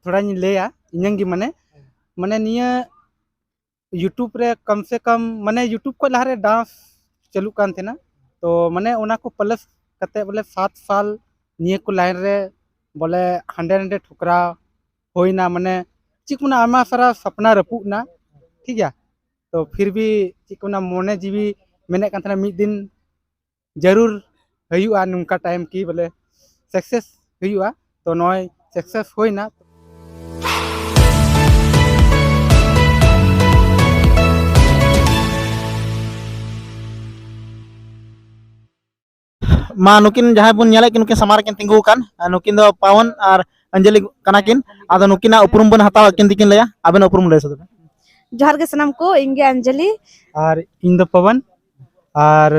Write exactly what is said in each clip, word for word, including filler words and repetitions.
ᱛᱷᱚᱲᱟᱧ ᱞᱟᱹᱭᱟ ᱤᱧᱟᱹᱝ ᱜᱮ, ᱢᱟᱱᱮ ᱢᱟᱱᱮ ᱱᱤᱭᱟᱹ YouTube ᱨᱮ ᱠᱚᱢ ᱥᱮ ᱠᱚᱢ, ᱢᱟᱱᱮ YouTube ᱠᱷᱚᱱ ᱞᱟᱦᱟᱨᱮ ᱰᱟᱱᱥ ᱪᱟᱹᱞᱩᱜ ᱠᱟᱱ ᱛᱟᱦᱮᱱᱟ᱾ ᱛᱚ ᱢᱟᱱᱮ ᱚᱱᱟ ᱠᱚ ᱯᱞᱟᱥ ᱠᱟᱛᱮ ᱵᱚᱞᱮ ᱥᱟᱛ ᱥᱟᱞ ᱱᱤᱭᱟᱹ ᱠᱚ ᱞᱟᱭᱤᱱ ᱨᱮ ᱵᱚᱞᱮ ᱦᱟᱸᱰᱮ ᱱᱟᱰᱮ ᱴᱷᱚᱠᱨᱟᱣ ᱦᱩᱭᱱᱟ, ᱢᱟᱱᱮ ᱪᱮᱫ ᱠᱚ ᱢᱮᱱᱟ, ᱟᱭᱢᱟ ᱥᱟᱨᱟ ᱥᱟᱯᱱᱟ ᱨᱟᱹᱯᱩᱫ ᱮᱱᱟ, ᱴᱷᱤᱠ ᱜᱮᱭᱟ᱾ ᱛᱚ ᱯᱷᱤᱨ ᱵᱷᱤ ᱪᱮᱫ ᱠᱚ ᱢᱮᱱᱟ, ᱢᱚᱱᱮ ᱡᱤᱣᱤ ᱢᱮᱱᱮᱫ ᱠᱟᱱ ᱛᱟᱦᱮᱱᱟ ᱢᱤᱫ ᱫᱤᱱ ᱡᱟᱹᱨᱩᱲ ᱦᱩᱭᱩᱜᱼᱟ ᱱᱚᱝᱠᱟ ᱴᱟᱭᱤᱢ ᱠᱤ ᱵᱚᱞᱮ ᱥᱟᱠᱥᱮᱥ ᱦᱩᱭᱩᱜᱼᱟ᱾ ᱛᱚ ᱱᱚᱜᱼᱚᱭ ᱥᱟᱠᱥᱮᱥ ᱦᱩᱭᱱᱟ᱾ ᱢᱟ ᱱᱩᱠᱤᱱ ᱡᱟᱦᱟᱸᱭ ᱵᱚᱱ ᱧᱮᱞᱮᱫ ᱠᱤᱱ, ᱱᱩᱠᱤᱱ ᱥᱟᱢᱟᱝ ᱨᱮᱠᱤᱱ ᱛᱤᱸᱜᱩ ᱟᱠᱟᱱ, ᱟᱨ ᱱᱩᱠᱤᱱ ᱫᱚ ᱯᱟᱣᱚᱱ ᱟᱨ ᱚᱧᱡᱚᱞᱤ ᱠᱟᱱᱟ ᱠᱤᱱ᱾ ᱟᱫᱚ ᱱᱩᱠᱤᱱᱟᱜ ᱩᱯᱨᱩᱢ ᱵᱚᱱ ᱦᱟᱛᱟᱣᱟ, ᱟᱹᱠᱤᱱ ᱛᱤᱠᱤᱱ ᱞᱟᱹᱭᱟ᱾ ᱟᱵᱮᱱᱟᱜ ᱩᱯᱨᱩᱢ ᱞᱟᱹᱭ ᱥᱚᱫᱚᱨ ᱵᱮᱱ᱾ ᱡᱚᱦᱟᱨ ᱜᱮ ᱥᱟᱱᱟᱢ ᱠᱚ, ᱤᱧ ᱜᱮ ᱚᱧᱡᱚᱞᱤ᱾ ᱟᱨ ᱤᱧ ᱫᱚ ᱯᱚᱵᱚᱱ᱾ ᱟᱨ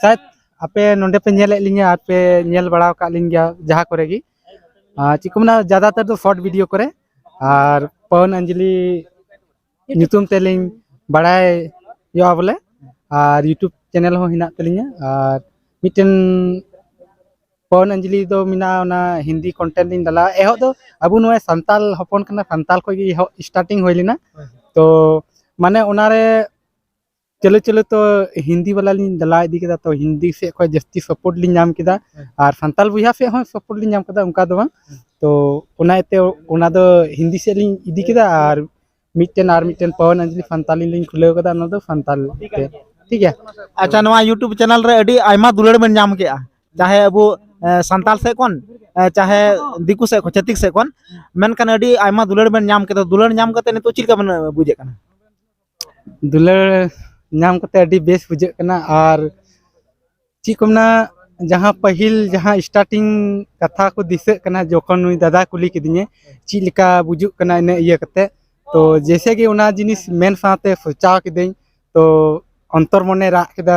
ᱥᱟᱭᱮᱫ ᱟᱯᱮ ᱱᱚᱰᱮ ᱯᱮ ᱧᱮᱞᱮᱫ ᱞᱤᱧᱟ ᱟᱨ ᱯᱮ ᱧᱮᱞ ᱵᱟᱲᱟ ᱟᱠᱟᱫ ᱞᱤᱧ ᱜᱮᱭᱟ ᱡᱟᱦᱟᱸ ᱠᱚᱨᱮ ᱜᱮ᱾ ᱟᱨ ᱪᱮᱫ ᱠᱚ ᱢᱮᱱᱟ, ᱡᱟᱫᱟᱛᱟᱨ ᱫᱚ ᱥᱚᱨᱴ ᱵᱷᱤᱰᱤᱭᱳ ᱠᱚᱨᱮ᱾ ᱟᱨ ᱯᱚᱣᱚᱱ ᱚᱧᱡᱚᱞᱤ ᱧᱩᱛᱩᱢ ᱛᱮᱞᱤᱧ ᱵᱟᱲᱟᱭᱚᱜᱼᱟ ᱵᱚᱞᱮ᱾ ᱟᱨ YouTube ᱪᱮᱱᱮᱞ ᱦᱚᱸ ᱦᱮᱱᱟᱜ ᱛᱟᱹᱞᱤᱧᱟ᱾ ᱟᱨ ᱢᱤᱫᱴᱮᱱ ᱯᱚᱣᱚᱱ ᱚᱧᱡᱚᱞᱤ ᱫᱚ ᱢᱮᱱᱟᱜᱼᱟ, ᱚᱱᱟ ᱦᱤᱱᱫᱤ ᱠᱚᱱᱴᱮᱱᱴ ᱞᱤᱧ ᱰᱟᱞᱟᱜᱼᱟ᱾ ᱮᱦᱚᱵ ᱫᱚ ᱟᱵᱚ ᱱᱚᱣᱟ ᱥᱟᱱᱛᱟᱞ ᱦᱚᱯᱚᱱ ᱠᱟᱱᱟ, ᱥᱟᱱᱛᱟᱞ ᱠᱷᱚᱱ ᱜᱮ ᱮᱦᱚᱵ ᱥᱴᱟᱨᱴᱤᱝ ᱦᱩᱭ ᱞᱮᱱᱟ᱾ ᱛᱚ ᱢᱟᱱᱮ ᱚᱱᱟᱨᱮ ᱪᱚᱞᱚ ᱪᱚᱞᱚ ᱛᱚ ᱦᱤᱱᱫᱤ ᱵᱟᱞᱟ ᱞᱤᱧ ᱰᱟᱞᱟᱣ ᱤᱫᱤ ᱠᱮᱫᱟ, ᱛᱚ ᱦᱤᱱᱫᱤ ᱥᱮᱫ ᱠᱷᱚᱱ ᱡᱟᱹᱥᱛᱤ ᱥᱟᱯᱳᱨᱴ ᱞᱤᱧ ᱧᱟᱢ ᱠᱮᱫᱟ᱾ ᱟᱨ ᱥᱟᱱᱛᱟᱞ ᱵᱚᱭᱦᱟ ᱥᱮᱫ ᱦᱚᱸ ᱥᱟᱯᱳᱨᱴ ᱞᱤᱧ ᱧᱟᱢ ᱠᱮᱫᱟ, ᱚᱱᱠᱟ ᱫᱚ ᱵᱟᱝ᱾ ᱛᱚ ᱚᱱᱟ ᱤᱭᱟᱹᱛᱮ ᱚᱱᱟ ᱫᱚ ᱦᱤᱱᱫᱤ ᱥᱮᱫ ᱞᱤᱧ ᱤᱫᱤ ᱠᱮᱫᱟ᱾ ᱟᱨ ᱢᱤᱫᱴᱮᱱ ᱟᱨ ᱢᱤᱫᱴᱮᱱ ᱯᱚᱣᱚᱱ ᱚᱧᱡᱚᱞᱤ ᱥᱟᱱᱛᱟᱞᱤ ᱞᱤᱧ ᱠᱷᱩᱞᱟᱹᱣ ᱠᱟᱫᱟ, ᱚᱱᱟ ᱫᱚ ᱥᱟᱱᱛᱟᱞ ᱛᱮ᱾ ᱴᱷᱤᱠ ᱜᱮᱭᱟ᱾ ᱟᱪᱪᱷᱟ, ᱱᱚᱣᱟ YouTube ᱪᱮᱱᱮᱞ ᱨᱮ ᱟᱹᱰᱤ ᱟᱭᱢᱟ ᱫᱩᱞᱟᱹᱲ ᱵᱮᱱ ᱧᱟᱢ ᱠᱮᱜᱼᱟ, ᱪᱟᱦᱮ ᱟᱵᱚ ᱮ, ᱥᱟᱱᱛᱟᱞ ᱥᱮᱫ ᱠᱷᱚᱱ, ᱮ, ᱪᱟᱦᱮ ᱫᱤᱠᱩ ᱥᱮᱫ ᱠᱷᱚᱱ, ᱪᱷᱟᱹᱛᱤᱠ ᱥᱮᱫ ᱠᱷᱚᱱ, ᱢᱮᱱᱠᱷᱟᱱ ᱟᱹᱰᱤ ᱟᱭᱢᱟ ᱫᱩᱞᱟᱹᱲ ᱵᱮᱱ ᱧᱟᱢ ᱠᱮᱫᱟ᱾ ᱫᱩᱞᱟᱹᱲ ᱧᱟᱢ ᱠᱟᱛᱮ ᱱᱤᱛᱚᱜ ᱪᱮᱫ ᱞᱮᱠᱟ ᱵᱮᱱ ᱵᱩᱡᱮᱫ ᱠᱟᱱᱟ? ᱫᱩᱞᱟᱹᱲ ᱧᱟᱢ ᱠᱟᱛᱮ ᱟᱹᱰᱤ ᱵᱮᱥ ᱵᱩᱡᱷᱟᱹᱜ ᱠᱟᱱᱟ᱾ ᱟᱨ ᱪᱮᱫ ᱠᱚ ᱢᱮᱱᱟ, ᱡᱟᱦᱟᱸ ᱯᱟᱹᱦᱤᱞ ᱡᱟᱦᱟᱸ ᱥᱴᱟᱨᱴᱤᱝ ᱠᱟᱛᱷᱟ ᱠᱚ ᱫᱤᱥᱟᱹᱜ ᱠᱟᱱᱟ, ᱡᱚᱠᱷᱚᱱ ᱱᱩᱭ ᱫᱟᱫᱟ ᱠᱩᱞᱤ ᱠᱤᱫᱤᱧᱟᱭ ᱪᱮᱫ ᱞᱮᱠᱟ ᱵᱩᱡᱩᱜ ᱠᱟᱱᱟ ᱤᱱᱟᱹ ᱤᱭᱟᱹ ᱠᱟᱛᱮ, ᱛᱚ ᱡᱮᱭᱥᱮ ᱜᱮ ᱚᱱᱟ ᱡᱤᱱᱤᱥ ᱢᱮᱱ ᱥᱟᱶᱛᱮ ᱥᱚᱪᱟᱣ ᱠᱤᱫᱟᱹᱧ, ᱛᱚ ᱚᱱᱛᱚᱨ ᱢᱚᱱᱮ ᱨᱟᱜ ᱠᱮᱫᱟ,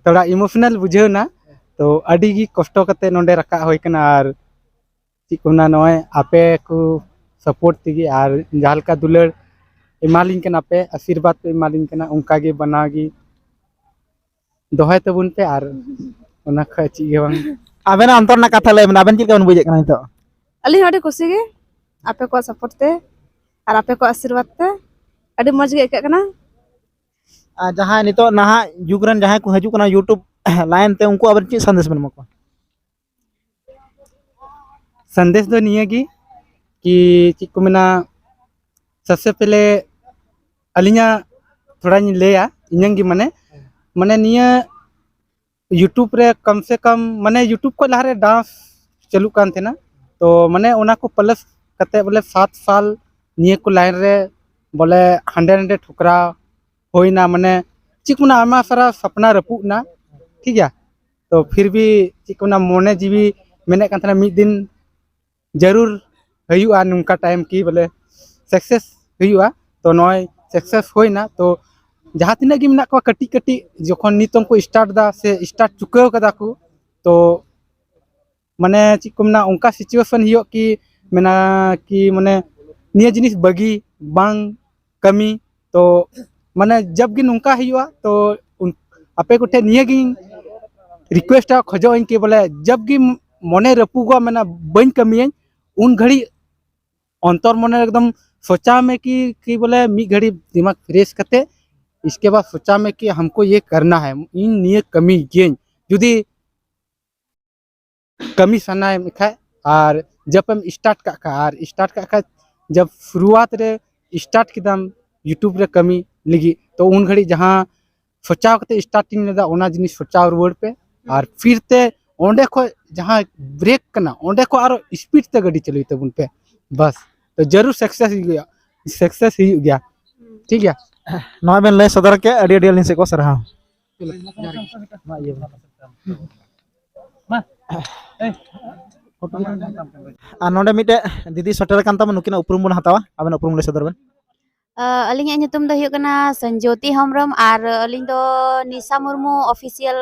ᱛᱷᱚᱲᱟ ᱤᱢᱳᱥᱚᱱᱟᱞ ᱵᱩᱡᱷᱟᱹᱣ ᱮᱱᱟ᱾ ᱛᱚ ᱟᱹᱰᱤ ᱜᱮ ᱠᱚᱥᱴᱚ ᱠᱟᱛᱮ ᱱᱚᱰᱮ ᱨᱟᱠᱟᱵ ᱦᱩᱭ ᱠᱟᱱᱟ᱾ ᱟᱨ ᱪᱮᱫ ᱠᱚ ᱢᱮᱱᱟ, ᱱᱚᱜᱼᱚᱭ ᱟᱯᱮ ᱠᱚ ᱥᱟᱯᱳᱨᱴ ᱛᱮᱜᱮ ᱟᱨ ᱡᱟᱦᱟᱸ ᱞᱮᱠᱟ ᱫᱩᱞᱟᱹᱲ ᱮᱢᱟᱞᱤᱧ ᱠᱟᱱᱟ ᱯᱮ, ᱟᱥᱤᱨᱵᱟᱫᱽ ᱯᱮ ᱮᱢᱟᱞᱤᱧ ᱠᱟᱱᱟ, ᱚᱱᱠᱟ ᱜᱮ ᱵᱮᱱᱟᱣ ᱜᱮ ᱫᱚᱦᱚᱭ ᱛᱟᱵᱚᱱ ᱯᱮ᱾ ᱟᱨ ᱚᱱᱟ ᱠᱷᱚᱡ ᱪᱮᱫ ᱜᱮ ᱵᱟᱝ᱾ ᱟᱵᱮᱱᱟᱜ ᱚᱱᱛᱚᱨ ᱨᱮᱱᱟᱜ ᱠᱟᱛᱷᱟ ᱞᱟᱹᱭ ᱵᱮᱱ, ᱟᱵᱮᱱ ᱪᱮᱫ ᱞᱮᱠᱟ ᱵᱮᱱ ᱵᱩᱡᱮᱫ ᱠᱟᱱᱟ ᱱᱤᱛᱚᱜ? ᱟᱹᱞᱤᱧ ᱦᱚᱸ ᱟᱹᱰᱤ ᱠᱩᱥᱤ ᱜᱮ᱾ ᱟᱯᱮ ᱠᱚᱣᱟᱜ ᱥᱟᱯᱳᱨᱴ ᱛᱮ ᱟᱨ ᱟᱯᱮ ᱠᱚᱣᱟᱜ ᱟᱥᱤᱨᱵᱟᱫᱽ ᱛᱮ ᱟᱹᱰᱤ ᱢᱚᱡᱽ ᱜᱮ ᱟᱹᱭᱠᱟᱹᱜ ᱠᱟᱱᱟ᱾ ᱟᱨ ᱡᱟᱦᱟᱸᱭ ᱱᱤᱛᱚᱜ ᱱᱟᱦᱟᱜ ᱡᱩᱜᱽ ᱨᱮᱱ ᱡᱟᱦᱟᱸᱭ ᱠᱚ ᱦᱤᱡᱩᱜ ᱠᱟᱱᱟ YouTube ᱞᱟᱭᱤᱱ ᱛᱮ, ᱩᱱᱠᱩ ᱟᱵᱮᱱ ᱪᱮᱫ ᱥᱟᱸᱫᱮᱥ ᱵᱮᱱ ᱮᱢᱟ ᱠᱚᱣᱟ? ᱥᱟᱸᱫᱮᱥ ᱫᱚ ᱱᱤᱭᱟᱹ ᱜᱮ ᱠᱤ ᱪᱮᱫ ᱠᱚ ᱢᱮᱱᱟ, ᱥᱚᱵᱥᱮ ᱯᱮᱦᱞᱮ ᱟᱹᱞᱤᱧᱟᱜ ᱛᱷᱚᱲᱟᱧ ᱞᱟᱹᱭᱟ, ᱤᱧᱟᱹᱝ ᱜᱮ ᱢᱟᱱᱮ, ᱢᱟᱱᱮ ᱱᱤᱭᱟᱹ YouTube ᱨᱮ ᱠᱚᱢ ᱥᱮ ᱠᱚᱢ, ᱢᱟᱱᱮ YouTube ᱠᱷᱚᱱ ᱞᱟᱦᱟᱨᱮ ᱰᱟᱱᱥ ᱪᱟᱹᱞᱩᱜ ᱠᱟᱱ ᱛᱟᱦᱮᱱᱟ᱾ ᱛᱚ ᱢᱟᱱᱮ ᱚᱱᱟ ᱠᱚ ᱯᱞᱟᱥ ᱠᱟᱛᱮ ᱵᱚᱞᱮ ᱥᱟᱛ ᱥᱟᱞ ᱱᱤᱭᱟᱹ ᱠᱚ ᱞᱟᱭᱤᱱ ᱨᱮ ᱵᱚᱞᱮ ᱦᱟᱸᱰᱮ ᱱᱟᱰᱮ ᱴᱷᱚᱠᱨᱟᱣ ᱦᱩᱭᱱᱟ, ᱢᱟᱱᱮ ᱪᱮᱫ ᱠᱚ ᱢᱮᱱᱟ, ᱟᱭᱢᱟ ᱥᱟᱨᱟ ᱥᱟᱯᱱᱟ ᱨᱟᱹᱯᱩᱫ ᱮᱱᱟ, ᱴᱷᱤᱠ ᱜᱮᱭᱟ᱾ ᱛᱚ ᱯᱷᱤᱨ ᱵᱷᱤ ᱪᱮᱫ ᱠᱚ ᱢᱮᱱᱟ, ᱢᱚᱱᱮ ᱡᱤᱣᱤ ᱢᱮᱱᱮᱫ ᱠᱟᱱ ᱛᱟᱦᱮᱱᱟ ᱢᱤᱫ ᱫᱤᱱ ᱡᱟᱹᱨᱩᱲ ᱦᱩᱭᱩᱜᱼᱟ ᱱᱚᱝᱠᱟ ᱴᱟᱭᱤᱢ ᱠᱤ ᱵᱚᱞᱮ ᱥᱟᱠᱥᱮᱥ ᱦᱩᱭᱩᱜᱼᱟ᱾ ᱛᱚ ᱱᱚᱜᱼᱚᱭ ᱥᱟᱠᱥᱮᱥ ᱦᱩᱭᱱᱟ᱾ ᱛᱚ ᱡᱟᱦᱟᱸ ᱛᱤᱱᱟᱹᱜ ᱜᱮ ᱢᱮᱱᱟᱜ ᱠᱚᱣᱟ ᱠᱟᱹᱴᱤᱡ ᱠᱟᱹᱴᱤᱡ, ᱡᱚᱠᱷᱚᱱ ᱱᱤᱛᱚᱝ ᱠᱚ ᱥᱴᱟᱨᱴ ᱮᱫᱟ ᱥᱮ ᱥᱴᱟᱨᱴ ᱪᱩᱠᱟᱹᱣ ᱠᱟᱫᱟ ᱠᱚ, ᱛᱚ ᱢᱟᱱᱮ ᱪᱮᱫ ᱠᱚ ᱢᱮᱱᱟ, ᱚᱱᱠᱟ ᱥᱤᱪᱩᱭᱮᱥᱚᱱ ᱦᱩᱭᱩᱜ ᱠᱤ ᱢᱮᱱᱟ ᱠᱤ ᱢᱟᱱᱮ ᱱᱤᱭᱟᱹ ᱡᱤᱱᱤᱥ ᱵᱟᱹᱜᱤ ᱵᱟᱝ ᱠᱟᱹᱢᱤ᱾ ᱛᱚ ᱢᱟᱱᱮ ᱡᱟᱵ ᱜᱮ ᱱᱚᱝᱠᱟ ᱦᱩᱭᱩᱜᱼᱟ, ᱛᱚ ᱩᱱ- ᱟᱯᱮ ᱠᱚᱴᱷᱮᱱ ᱱᱤᱭᱟᱹ ᱜᱤᱧ ᱨᱤᱠᱩᱭᱮᱥᱴᱟ, ᱠᱷᱚᱡᱚᱜ ᱟᱹᱧ ᱠᱤ ᱵᱚᱞᱮ ᱡᱟᱵ ᱜᱮ ᱢᱚᱱᱮ ᱨᱟᱹᱯᱩᱫᱚᱜᱼᱟ, ᱢᱮᱱᱟ ᱵᱟᱹᱧ ᱠᱟᱹᱢᱤᱭᱟᱹᱧ, ᱩᱱ ᱜᱷᱟᱹᱲᱤᱡ ᱚᱱᱛᱚᱨ ᱢᱚᱱᱮ ᱮᱠᱫᱚᱢ ᱥᱳᱪᱟᱣ ᱢᱮ ᱠᱤ, ᱠᱤ ᱵᱚᱞᱮ ᱢᱤᱫ ᱜᱷᱟᱹᱲᱤᱡ ᱫᱤᱢᱟᱜᱽ ᱯᱷᱨᱮᱥ ᱠᱟᱛᱮ ᱤᱥᱠᱮ ᱵᱟᱫ ᱥᱳᱪᱟᱣ ᱢᱮ ᱠᱤ ᱦᱟᱢᱠᱳ ᱭᱮ ᱠᱟᱨᱱᱟ ᱦᱟᱭ, ᱤᱧ ᱱᱤᱭᱟᱹ ᱠᱟᱹᱢᱤ ᱜᱤᱭᱟᱹᱧ᱾ ᱡᱩᱫᱤ ᱠᱟᱹᱢᱤ ᱥᱟᱱᱟᱭᱮᱫ ᱢᱮᱠᱷᱟᱡ ᱟᱨ ᱡᱟᱵ ᱮᱢ ᱥᱴᱟᱨᱴ ᱠᱟᱜ ᱠᱷᱟᱡ, ᱟᱨ ᱥᱴᱟᱨᱴ ᱠᱟᱜ ᱠᱷᱟᱡ ᱡᱟᱵ ᱥᱩᱨᱩᱣᱟᱛ ᱨᱮ ᱥᱴᱟᱨᱴ ᱠᱮᱫᱟᱢ YouTube ᱨᱮ ᱠᱟᱹᱢᱤ ᱞᱟᱹᱜᱤᱫ, ᱛᱚ ᱩᱱ ᱜᱷᱟᱹᱲᱤᱡ ᱡᱟᱦᱟᱸ ᱥᱳᱪᱟᱣ ᱠᱟᱛᱮ ᱥᱴᱟᱨᱴᱤᱝ ᱞᱮᱫᱟ ᱚᱱᱟ ᱡᱤᱱᱤᱥ ᱥᱳᱪᱟᱣ ᱨᱩᱣᱟᱹᱲ ᱯᱮ᱾ ᱟᱨ ᱯᱷᱤᱨ ᱛᱮ ᱚᱸᱰᱮ ᱠᱷᱚᱡ ᱡᱟᱦᱟᱸ ᱵᱨᱮᱠ ᱠᱟᱱᱟ ᱚᱸᱰᱮ ᱠᱷᱚᱡ ᱟᱨᱚ ᱥᱯᱤᱰ ᱛᱮ ᱜᱟᱹᱰᱤ ᱪᱟᱹᱞᱩᱭ ᱛᱟᱵᱚᱱ ᱯᱮ, ᱵᱟᱥ᱾ ᱛᱚ ᱡᱟᱹᱨᱩᱲ ᱥᱟᱠᱥᱮᱥ ᱦᱩᱭᱩᱜ ᱜᱮᱭᱟ, ᱥᱟᱠᱥᱮᱥ ᱦᱩᱭᱩᱜ ᱜᱮᱭᱟ, ᱴᱷᱤᱠ ᱜᱮᱭᱟ᱾ ᱱᱚᱣᱟ ᱵᱮᱱ ᱞᱟᱹᱭ ᱥᱚᱫᱚᱨ ᱠᱮᱫ, ᱟᱹᱰᱤ ᱟᱹᱰᱤ ᱟᱹᱞᱤᱧ ᱥᱮᱫ ᱠᱷᱚᱱ ᱥᱟᱨᱦᱟᱣ᱾ ᱟᱨ ᱱᱚᱰᱮ ᱢᱤᱫᱴᱮᱡ ᱫᱤᱫᱤ ᱥᱮᱴᱮᱨ ᱟᱠᱟᱱ ᱛᱟᱵᱚᱱ, ᱱᱩᱠᱤᱱᱟᱜ ᱩᱯᱨᱩᱢ ᱵᱚᱱ ᱦᱟᱛᱟᱣᱟ᱾ ᱟᱵᱮᱱᱟᱜ ᱩᱯᱨᱩᱢ ᱞᱟᱹᱭ ᱥᱚᱫᱚᱨ ᱵᱮᱱ᱾ ᱟᱹᱞᱤᱧᱟᱜ ᱧᱩᱛᱩᱢ ᱫᱚ ᱦᱩᱭᱩᱜ ᱠᱟᱱᱟ ᱥᱚᱧᱡᱳᱛᱤ ᱦᱮᱢᱵᱨᱚᱢ ᱟᱨ ᱟᱹᱞᱤᱧ ᱫᱚ ᱱᱤᱥᱟ ᱢᱩᱨᱢᱩ ᱚᱯᱷᱤᱥᱤᱭᱟᱞ,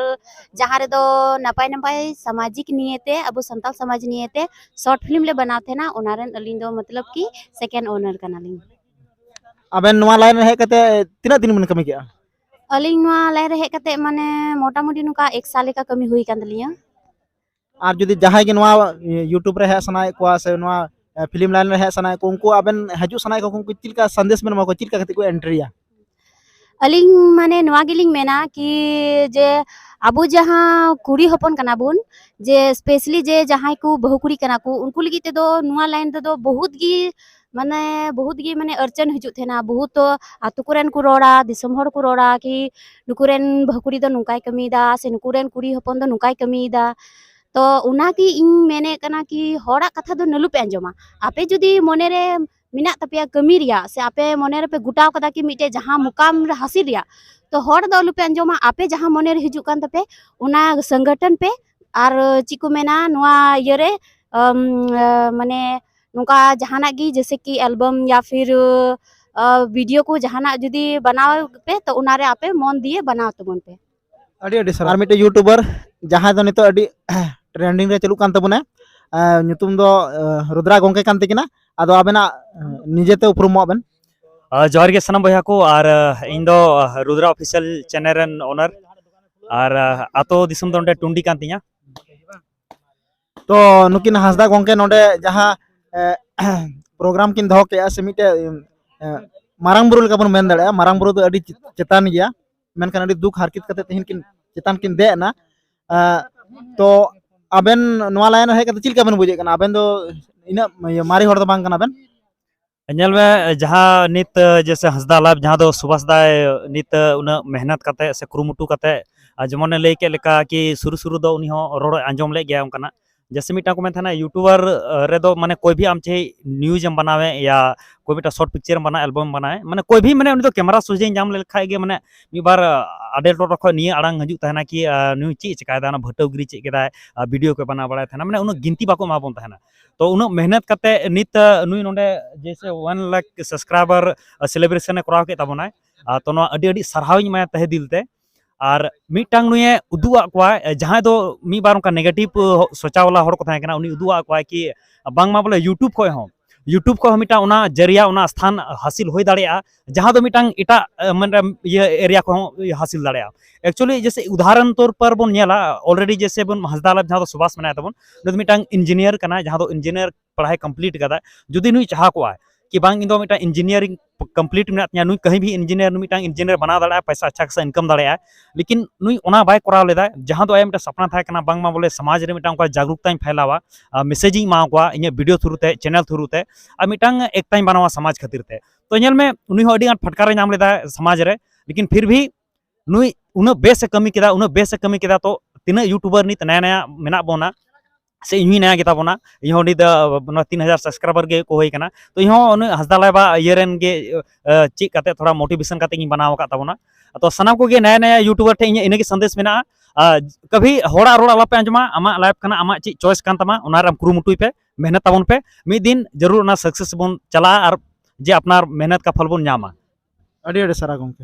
ᱡᱟᱦᱟᱸ ᱨᱮᱫᱚ ᱱᱟᱯᱟᱭ ᱱᱟᱯᱟᱭ ᱥᱟᱢᱟᱡᱤᱠ ᱱᱤᱭᱮᱛᱮ, ᱟᱵᱚ ᱥᱟᱱᱛᱟᱞ ᱥᱚᱢᱟᱡᱽ ᱱᱤᱭᱮᱛᱮ ᱥᱚᱨᱴ ᱯᱷᱤᱞᱢ ᱞᱮ ᱵᱮᱱᱟᱣ ᱛᱟᱦᱮᱱᱟ, ᱚᱱᱟ ᱨᱮᱱ ᱟᱹᱞᱤᱧ ᱫᱚ ᱢᱚᱛᱞᱚᱵ ᱠᱤ ᱥᱮᱠᱮᱱᱰ ᱳᱱᱟᱨ ᱠᱟᱱᱟᱞᱤᱧ᱾ ᱟᱵᱮᱱ ᱱᱚᱣᱟ ᱞᱟᱭᱤᱱ ᱨᱮ ᱦᱮᱡ ᱠᱟᱛᱮ ᱛᱤᱱᱟᱹᱜ ᱫᱤᱱ ᱵᱮᱱ ᱠᱟᱹᱢᱤ ᱠᱮᱜᱼᱟ? ᱟᱹᱞᱤᱧ ᱱᱚᱣᱟ ᱞᱟᱭᱤᱱ ᱨᱮ ᱦᱮᱡ ᱠᱟᱛᱮ ᱢᱟᱱᱮ ᱢᱚᱴᱟᱢᱩᱴᱤ ᱱᱚᱝᱠᱟ ᱮᱠ ᱥᱟᱞ ᱞᱮᱠᱟ ᱠᱟᱹᱢᱤ ᱦᱩᱭ ᱠᱟᱱ ᱛᱟᱹᱞᱤᱧᱟ᱾ ᱟᱨ ᱡᱩᱫᱤ ᱡᱟᱦᱟᱸᱭ ᱜᱮ ᱱᱚᱣᱟ YouTube ᱨᱮ ᱦᱮᱡ ᱥᱟᱱᱟᱭᱮᱫ ᱠᱚᱣᱟ ᱥᱮ ᱱᱚᱣᱟ ᱯᱷᱤᱞᱢ ᱞᱟᱭᱤᱱ ᱨᱮ ᱦᱮᱡ ᱥᱟᱱᱟᱭᱮᱫ ᱠᱚ, ᱩᱱᱠᱩ ᱟᱵᱮᱱ ᱦᱤᱡᱩᱜ ᱥᱟᱱᱟᱭᱮᱫ ᱠᱚ, ᱩᱱᱠᱩ ᱪᱮᱫ ᱞᱮᱠᱟ ᱥᱟᱸᱫᱮᱥ ᱵᱮᱱ ᱮᱢᱟ ᱠᱚᱣᱟ, ᱪᱮᱫ ᱞᱮᱠᱟ ᱠᱟᱛᱮ ᱠᱚ ᱮᱱᱴᱨᱤᱭᱟ? ᱟᱹᱞᱤᱧ ᱢᱟᱱᱮ ᱱᱚᱣᱟ ᱜᱮᱞᱤᱧ ᱢᱮᱱᱟ ᱠᱤ ᱡᱮ ᱟᱵᱚ ᱡᱟᱦᱟᱸ ᱠᱩᱲᱤ ᱦᱚᱯᱚᱱ ᱠᱟᱱᱟ ᱵᱚᱱ, ᱡᱮ ᱥᱯᱮᱥᱟᱞᱤ ᱡᱮ ᱡᱟᱦᱟᱸᱭ ᱠᱚ ᱵᱟᱹᱦᱩ ᱠᱩᱲᱤ ᱠᱟᱱᱟ ᱠᱚ, ᱩᱱᱠᱩ ᱞᱟᱹᱜᱤᱫ ᱛᱮᱫᱚ ᱱᱚᱣᱟ ᱞᱟᱭᱤᱱ ᱨᱮᱫᱚ ᱵᱚᱦᱩᱛ ᱜᱮ ᱢᱟᱱᱮ ᱵᱚᱦᱩᱛ ᱜᱮ ᱢᱟᱱᱮ ᱟᱹᱲᱪᱟᱹᱱ ᱦᱤᱡᱩᱜ ᱛᱟᱦᱮᱱᱟ᱾ ᱵᱚᱦᱩᱛ ᱟᱛᱳ ᱠᱚᱨᱮᱱ ᱠᱚ ᱨᱚᱲᱟ, ᱫᱤᱥᱚᱢ ᱦᱚᱲ ᱠᱚ ᱨᱚᱲᱟ ᱠᱤ ᱱᱩᱠᱩ ᱨᱮᱱ ᱵᱟᱹᱦᱩ ᱠᱩᱲᱤ ᱫᱚ ᱱᱚᱝᱠᱟᱭ ᱠᱟᱹᱢᱤᱭᱮᱫᱟ ᱥᱮ ᱱᱩᱠᱩ ᱨᱮᱱ ᱠᱩᱲᱤ ᱦᱚᱯᱚᱱ ᱫᱚ ᱱᱚᱝᱠᱟᱭ ᱠᱟᱹᱢᱤᱭᱮᱫᱟ᱾ ᱛᱚ ᱚᱱᱟᱜᱮ ᱤᱧ ᱢᱮᱱᱮᱫ ᱠᱟᱱᱟ ᱠᱤ ᱦᱚᱲᱟᱜ ᱠᱟᱛᱷᱟ ᱫᱚ ᱱᱟᱹᱞᱩ ᱯᱮ ᱟᱸᱡᱚᱢᱟ᱾ ᱟᱯᱮ ᱡᱩᱫᱤ ᱢᱚᱱᱮᱨᱮ ᱢᱮᱱᱟᱜ ᱛᱟᱯᱮᱭᱟ ᱠᱟᱹᱢᱤ ᱨᱮᱭᱟᱜ, ᱥᱮ ᱟᱯᱮ ᱢᱚᱱᱮ ᱨᱮᱯᱮ ᱜᱚᱴᱟᱣ ᱠᱟᱫᱟ ᱠᱤ ᱢᱤᱫᱴᱮᱡ ᱡᱟᱦᱟᱸ ᱢᱩᱠᱟᱢ ᱨᱮ ᱦᱟᱥᱤᱞ ᱨᱮᱭᱟᱜ, ᱛᱚ ᱦᱚᱲ ᱫᱚ ᱟᱞᱚᱯᱮ ᱟᱸᱡᱚᱢᱟ᱾ ᱟᱯᱮ ᱡᱟᱦᱟᱸ ᱢᱚᱱᱮᱨᱮ ᱦᱤᱡᱩᱜ ᱠᱟᱱ ᱛᱟᱯᱮ, ᱚᱱᱟ ᱥᱚᱝᱜᱚᱴᱷᱚᱱ ᱯᱮ᱾ ᱟᱨ ᱪᱮᱫ ᱠᱚ ᱢᱮᱱᱟ, ᱱᱚᱣᱟ ᱤᱭᱟᱹᱨᱮ ᱟᱢ, ᱢᱟᱱᱮ ᱱᱚᱝᱠᱟ ᱡᱟᱦᱟᱱᱟᱜ ᱜᱮ, ᱡᱮᱭᱥᱮ ᱠᱤ ᱮᱞᱵᱟᱢ ᱭᱟ ᱯᱷᱤᱨ ᱵᱷᱤᱰᱤᱭᱳ ᱠᱚ ᱡᱟᱦᱟᱱᱟᱜ ᱡᱩᱫᱤ ᱵᱮᱱᱟᱣ ᱯᱮ, ᱛᱚ ᱚᱱᱟᱨᱮ ᱟᱯᱮ ᱢᱚᱱ ᱫᱤᱭᱮ ᱵᱮᱱᱟᱣ ᱛᱟᱵᱚᱱ ᱯᱮ᱾ ᱟᱹᱰᱤ ᱟᱹᱰᱤ ᱥᱟᱨᱦᱟᱣ᱾ ᱟᱨ ᱢᱤᱫᱴᱮᱡ ᱭᱩᱴᱩᱵᱟᱨ ᱡᱟᱦᱟᱸᱭ ᱫᱚ ᱱᱤᱛᱚᱜ ᱟᱹᱰᱤ ᱴᱨᱮᱱᱰᱤᱝ ᱨᱮ ᱪᱟᱹᱞᱩᱜ ᱠᱟᱱ ᱛᱟᱵᱚᱱᱟ, ᱟᱨ ᱧᱩᱛᱩᱢ ᱫᱚ, ᱟᱨ, ᱨᱩᱫᱽᱨᱟ ᱜᱚᱝᱠᱮ ᱠᱟᱱ ᱛᱟᱹᱠᱤᱱᱟ᱾ ᱟᱫᱚ ᱟᱵᱮᱱᱟᱜ, ᱟᱨ, ᱱᱤᱡᱮᱛᱮ ᱩᱯᱨᱩᱢᱚᱜ ᱵᱮᱱ᱾ ᱟᱨ ᱡᱚᱦᱟᱨ ᱜᱮ ᱥᱟᱱᱟᱢ ᱵᱚᱭᱦᱟ ᱠᱚ, ᱟᱨ, ᱟᱨ, ᱤᱧ ᱫᱚ, ᱟᱨ, ᱨᱩᱫᱽᱨᱟ ᱚᱯᱷᱤᱥᱤᱭᱟᱞ ᱪᱮᱱᱮᱞ ᱨᱮᱱ ᱳᱱᱟᱨ, ᱟᱨ, ᱟᱨ, ᱟᱛᱳ ᱫᱤᱥᱚᱢ ᱫᱚ ᱱᱚᱰᱮ ᱴᱩᱱᱰᱤ ᱠᱟᱱ ᱛᱤᱧᱟ᱾ ᱛᱚ ᱱᱩᱠᱤᱱ ᱦᱟᱸᱥᱫᱟ ᱜᱚᱝᱠᱮ ᱱᱚᱰᱮ ᱡᱟᱦᱟᱸ, ᱮ, ᱯᱨᱳᱜᱨᱟᱢ ᱠᱤᱱ ᱫᱚᱦᱚ ᱠᱮᱜᱼᱟ, ᱥᱮ ᱢᱤᱫᱴᱮᱡ, ᱮ, ᱢᱟᱨᱟᱝ ᱵᱩᱨᱩ ᱞᱮᱠᱟ ᱵᱚᱱ ᱢᱮᱱ ᱫᱟᱲᱮᱭᱟᱜᱼᱟ, ᱢᱟᱨᱟᱝ ᱵᱩᱨᱩ ᱫᱚ ᱟᱹᱰᱤ ᱪᱮᱛᱟᱱ ᱜᱮᱭᱟ, ᱢᱮᱱᱠᱷᱟᱱ ᱟᱹᱰᱤ ᱫᱩᱠ ᱦᱟᱨᱠᱮᱛ ᱠᱟᱛᱮ ᱛᱮᱦᱮᱧ ᱠᱤᱱ ᱪᱮᱛᱟᱱ ᱠᱤᱱ ᱫᱮᱡ ᱮᱱᱟ᱾ ᱮ, ᱛᱚ ᱟᱵᱮᱱ ᱱᱚᱣᱟ ᱞᱟᱭᱤᱱ ᱨᱮ ᱦᱮᱡ ᱠᱟᱛᱮ ᱪᱮᱫ ᱞᱮᱠᱟ ᱵᱮᱱ ᱵᱩᱡᱮᱫ ᱠᱟᱱᱟ? ᱟᱵᱮᱱ ᱫᱚ ᱤᱱᱟᱹᱜ, ᱤᱭᱟᱹ, ᱢᱟᱨᱮ ᱦᱚᱲ ᱫᱚ ᱵᱟᱝ ᱠᱟᱱᱟ ᱵᱮᱱ᱾ ᱧᱮᱞ ᱢᱮ, ᱡᱟᱦᱟᱸ ᱱᱤᱛ, ᱡᱮᱭᱥᱮ ᱦᱟᱸᱥᱫᱟ ᱞᱟᱵᱷ, ᱡᱟᱦᱟᱸ ᱫᱚ ᱥᱩᱵᱷᱟᱥ ᱫᱟᱭ ᱱᱤᱛ ᱩᱱᱟᱹᱜ ᱢᱮᱦᱱᱚᱛ ᱠᱟᱛᱮ ᱥᱮ ᱠᱩᱨᱩᱢᱩᱴᱩ ᱠᱟᱛᱮ, ᱟᱨ ᱡᱮᱢᱚᱱᱮ ᱞᱟᱹᱭ ᱠᱮᱫ ᱞᱮᱠᱟ ᱠᱤ ᱥᱩᱨᱩ ᱥᱩᱨᱩ ᱫᱚ ᱩᱱᱤ ᱦᱚᱸ ᱨᱚᱲᱮ ᱟᱸᱡᱚᱢ ᱞᱮᱫ ᱜᱮᱭᱟ ᱚᱱᱠᱟᱱᱟᱜ᱾ ᱡᱮᱭᱥᱮ ᱢᱤᱫᱴᱟᱝ ᱠᱚ ᱢᱮᱱ ᱛᱟᱦᱮᱱᱟ, ᱭᱩᱴᱩᱵᱟᱨ, ᱟᱨ, ᱨᱮᱫᱚ ᱢᱟᱱᱮ ᱠᱚᱭ ᱵᱷᱤ ᱟᱢ ᱪᱟᱦᱮ ᱱᱤᱭᱩᱡᱽ ᱮᱢ ᱵᱮᱱᱟᱣᱮ ᱭᱟ ᱠᱚᱭ ᱢᱤᱫᱴᱟᱝ ᱥᱚᱨᱴ ᱯᱤᱠᱪᱟᱨ ᱮᱢ ᱵᱮᱱᱟᱣ, ᱮᱞᱵᱟᱢ ᱮᱢ ᱵᱮᱱᱟᱣᱮ, ᱢᱟᱱᱮ ᱠᱚᱭ ᱵᱷᱤ ᱢᱟᱱᱮ ᱩᱱᱤ ᱫᱚ ᱠᱮᱢᱮᱨᱟ ᱥᱚᱡᱷᱮ ᱧᱟᱢ ᱞᱮᱠᱷᱟᱡ ᱜᱮ ᱢᱟᱱᱮ ᱢᱤᱫ ᱵᱟᱨ, ᱟᱨ, ᱟᱰᱮ ᱴᱚᱴᱷᱟ ᱠᱷᱚᱱ ᱱᱤᱭᱟᱹ ᱟᱲᱟᱝ ᱦᱤᱡᱩᱜ ᱛᱟᱦᱮᱱᱟ ᱠᱤ, ᱟᱨ, ᱱᱩᱭ ᱪᱮᱫ ᱮ ᱪᱮᱠᱟᱭᱮᱫᱟ, ᱚᱱᱟ ᱵᱷᱟᱹᱴᱟᱹᱣ ᱜᱤᱨᱤ ᱪᱮᱫ ᱠᱮᱫᱟᱭ, ᱟᱨ, ᱵᱷᱤᱰᱤᱭᱳ ᱠᱚ ᱵᱮᱱᱟᱣ ᱵᱟᱲᱟᱭ ᱛᱟᱦᱮᱱᱟ, ᱢᱟᱱᱮ ᱩᱱᱟᱹᱜ ᱜᱤᱱᱛᱤ ᱵᱟᱠᱚ ᱮᱢᱟ ᱵᱚᱱ ᱛᱟᱦᱮᱱᱟ᱾ ᱛᱚ ᱩᱱᱟᱹᱜ ᱢᱮᱦᱱᱚᱛ ᱠᱟᱛᱮ ᱱᱤᱛ, ᱟᱨ, ᱱᱩᱭ ᱱᱚᱰᱮ ᱡᱮᱭᱥᱮ ᱚᱣᱟᱱ ᱞᱟᱠᱷ ᱥᱟᱵᱥᱠᱨᱟᱭᱵᱟᱨ, ᱟᱨ, ᱥᱮᱞᱤᱵᱨᱮᱥᱚᱱ ᱮ ᱠᱚᱨᱟᱣ ᱠᱮᱫ ᱛᱟᱵᱚᱱᱟᱭ, ᱟᱨ, ᱛᱚ ᱱᱚᱣᱟ ᱟᱹᱰᱤ ᱟᱹᱰᱤ ᱥᱟᱨᱦᱟᱣᱤᱧ ᱮᱢᱟᱭᱟ ᱛᱟᱦᱮᱸ ᱫᱤᱞ ᱛᱮ᱾ ᱟᱨ ᱢᱤᱫᱴᱟᱝ ᱱᱩᱭᱮ ᱩᱫᱩᱜ ᱟᱫ ᱠᱚᱣᱟ, ᱮ, ᱡᱟᱦᱟᱸᱭ ᱫᱚ ᱢᱤᱫ ᱵᱟᱨ ᱚᱱᱠᱟ ᱱᱮᱜᱮᱴᱤᱵᱷ, ᱚ, ᱥᱚᱪᱟᱣᱟᱞᱟ ᱦᱚᱲ ᱠᱚ ᱛᱟᱦᱮᱸ ᱠᱟᱱᱟ, ᱩᱱᱤ ᱩᱫᱩᱜ ᱟᱫ ᱠᱚᱣᱟᱭ ᱠᱤ ᱵᱟᱝᱢᱟ ᱵᱚᱞᱮ YouTube ᱠᱷᱚᱡ ᱦᱚᱸ YouTube ᱠᱷᱚᱱ ᱦᱚᱸ ᱢᱤᱫᱴᱟᱝ ᱚᱱᱟ ᱡᱟᱹᱨᱤᱭᱟ, ᱚᱱᱟ ᱥᱛᱷᱟᱱ ᱦᱟᱹᱥᱤᱞ ᱦᱩᱭ ᱫᱟᱲᱮᱭᱟᱜᱼᱟ, ᱡᱟᱦᱟᱸ ᱫᱚ ᱢᱤᱫᱴᱟᱝ ᱮᱴᱟᱜ ᱢᱟᱱᱮ ᱤᱭᱟᱹ ᱮᱨᱤᱭᱟ ᱠᱷᱚᱱ ᱦᱚᱸ ᱦᱟᱹᱥᱤᱞ ᱫᱟᱲᱮᱭᱟᱜᱼᱟ᱾ ᱮᱠᱪᱩᱭᱮᱞᱤ ᱡᱮᱥᱮ ᱩᱫᱟᱦᱚᱨᱚᱱ ᱛᱚᱨ ᱯᱚᱨ ᱵᱚᱱ ᱧᱮᱞᱟ, ᱚᱞᱨᱮᱰᱤ ᱡᱮᱥᱮ ᱵᱚᱱ ᱦᱟᱸᱥᱫᱟ ᱞᱟᱵ ᱡᱟᱦᱟᱸ ᱫᱚ ᱥᱩᱵᱷᱟᱥ ᱢᱮᱱᱟᱭ ᱛᱟᱵᱚᱱ, ᱩᱱᱤ ᱫᱚ ᱢᱤᱫᱴᱟᱝ ᱤᱧᱡᱤᱱᱤᱭᱟᱨ ᱠᱟᱱᱟᱭ, ᱡᱟᱦᱟᱸ ᱫᱚ ᱤᱧᱡᱤᱱᱤᱭᱟᱨ ᱯᱟᱲᱦᱟᱭ ᱠᱚᱢᱯᱞᱤᱴ ᱠᱟᱫᱟ᱾ ᱡᱩᱫᱤ ᱱᱩᱭ ᱪᱟᱦᱟᱣ ᱠᱚᱜᱼᱟᱭ ᱠᱤ ᱵᱟᱝ, ᱤᱧ ᱫᱚ ᱢᱤᱫᱴᱟᱝ ᱤᱧᱡᱤᱱᱤᱭᱟᱨᱤᱝ ᱠᱚᱢᱯᱞᱤᱴ ᱢᱮᱱᱟᱜ ᱛᱤᱧᱟ, ᱱᱩᱭ ᱠᱟᱹᱦᱤ ᱵᱷᱤ ᱤᱧᱡᱤᱱᱤᱭᱟᱨ, ᱱᱩᱭ ᱢᱤᱫᱴᱟᱝ ᱤᱧᱡᱤᱱᱤᱭᱟᱨ ᱵᱮᱱᱟᱣ ᱫᱟᱲᱮᱭᱟᱜᱼᱟ, ᱯᱚᱭᱥᱟ ᱟᱪᱪᱷᱟ ᱠᱷᱟᱥᱟ ᱤᱱᱠᱟᱢ ᱫᱟᱲᱮᱭᱟᱜᱼᱟ᱾ ᱞᱮᱠᱤᱱ ᱱᱩᱭ ᱚᱱᱟ ᱵᱟᱭ ᱠᱚᱨᱟᱣ ᱞᱮᱫᱟ, ᱡᱟᱦᱟᱸ ᱫᱚ ᱟᱭᱟᱜ ᱢᱤᱫᱴᱟᱝ ᱥᱟᱯᱱᱟ ᱛᱟᱦᱮᱸ ᱠᱟᱱᱟ, ᱵᱟᱝᱢᱟ ᱵᱚᱞᱮ ᱥᱚᱢᱟᱡᱽ ᱨᱮ ᱢᱤᱫᱴᱟᱝ ᱚᱱᱠᱟ ᱡᱟᱜᱽᱨᱩᱠᱛᱟᱧ ᱯᱷᱟᱭᱞᱟᱣᱟ, ᱢᱮᱥᱮᱡᱽ ᱤᱧ ᱮᱢᱟ ᱠᱚᱣᱟ ᱤᱧᱟᱹᱜ ᱵᱷᱤᱰᱤᱭᱳ ᱛᱷᱨᱩ ᱛᱮ, ᱪᱮᱱᱮᱞ ᱛᱷᱨᱩ ᱛᱮ, ᱟᱨ ᱢᱤᱫᱴᱟᱝ ᱮᱠᱛᱟᱧ ᱵᱮᱱᱟᱣᱟ ᱥᱚᱢᱟᱡᱽ ᱠᱷᱟᱹᱛᱤᱨ ᱛᱮ᱾ ᱛᱚ ᱧᱮᱞ ᱢᱮ, ᱩᱱᱤ ᱦᱚᱸ ᱟᱹᱰᱤ ᱟᱸᱴ ᱯᱷᱟᱴᱠᱟᱨᱮ ᱧᱟᱢ ᱞᱮᱫᱟ ᱥᱚᱢᱟᱡᱽ ᱨᱮ, ᱞᱮᱠᱤᱱ ᱯᱷᱤᱨ ᱵᱷᱤ ᱱᱩᱭ ᱩᱱᱟᱹᱜ ᱵᱮᱥ ᱮ ᱠᱟᱹᱢᱤ ᱠᱮᱫᱟ, ᱩᱱᱟᱹᱜ ᱵᱮᱥ ᱮ ᱠᱟᱹᱢᱤ ᱠᱮᱫᱟ, ᱛᱚ ᱛᱤᱱᱟᱹᱜ ᱭᱩᱴᱩᱵᱟᱨ ᱱᱤᱛ ᱱᱟᱭᱟ ᱱᱟᱭᱟ ᱢᱮᱱᱟᱜ ᱵᱚᱱᱟ, ᱥᱮ ᱤᱧ ᱦᱚᱸᱧ ᱱᱟᱭᱟ ᱜᱮᱛᱟ ᱵᱚᱱᱟ, ᱤᱧ ᱦᱚᱸ ᱩᱱᱤ ᱫᱚ ᱱᱚᱣᱟ ᱛᱤᱱ ᱦᱟᱡᱟᱨ ᱥᱟᱵᱥᱠᱨᱟᱭᱵᱟᱨ ᱜᱮ ᱠᱚ ᱦᱩᱭ ᱠᱟᱱᱟ᱾ ᱛᱚ ᱤᱧ ᱦᱚᱸ ᱩᱱᱟᱹᱜ ᱦᱟᱸᱥᱫᱟ ᱞᱟᱭᱵᱟ ᱤᱭᱟᱹ ᱨᱮᱱ ᱜᱮ, ᱮ, ᱪᱮᱫ ᱠᱟᱛᱮ ᱛᱷᱚᱲᱟ ᱢᱳᱴᱤᱵᱷᱮᱥᱚᱱ ᱠᱟᱛᱮ ᱤᱧ ᱵᱮᱱᱟᱣ ᱟᱠᱟᱫ ᱛᱟᱵᱚᱱᱟ᱾ ᱛᱚ ᱥᱟᱱᱟᱢ ᱠᱚᱜᱮ ᱱᱟᱭᱟ ᱱᱟᱭᱟ ᱭᱩᱴᱩᱵᱟᱨ ᱴᱷᱮᱱ ᱤᱧᱟᱹᱜ ᱤᱱᱟᱹᱜᱮ ᱥᱟᱸᱫᱮᱥ ᱢᱮᱱᱟᱜᱼᱟ᱾ ᱟᱨ ᱠᱟᱵᱷᱤ ᱦᱚᱲᱟᱜ ᱨᱚᱲ ᱟᱞᱚᱯᱮ ᱟᱸᱡᱚᱢᱟ, ᱟᱢᱟᱜ ᱞᱟᱭᱤᱵᱷ ᱠᱟᱱᱟ, ᱟᱢᱟᱜ ᱪᱮᱫ ᱪᱚᱭᱮᱥ ᱠᱟᱱ ᱛᱟᱢᱟ, ᱚᱱᱟ ᱨᱮ ᱟᱢ ᱠᱩᱨᱩᱢᱩᱴᱩᱭ ᱯᱮ, ᱢᱮᱦᱱᱚᱛ ᱛᱟᱵᱚᱱ ᱯᱮ, ᱢᱤᱫ ᱫᱤᱱ ᱡᱟᱹᱨᱩᱲ ᱚᱱᱟ ᱥᱟᱠᱥᱮᱥ ᱵᱚᱱ ᱪᱟᱞᱟᱜᱼᱟ ᱟᱨ ᱡᱮ ᱟᱯᱱᱟᱨ ᱢᱮᱦᱱᱚᱛ ᱠᱟ ᱯᱷᱚᱞ ᱵᱚᱱ ᱧᱟᱢᱟ᱾ ᱟᱹᱰᱤ ᱟᱹᱰᱤ ᱥᱟᱨᱦᱟᱣ ᱜᱚᱢᱠᱮ᱾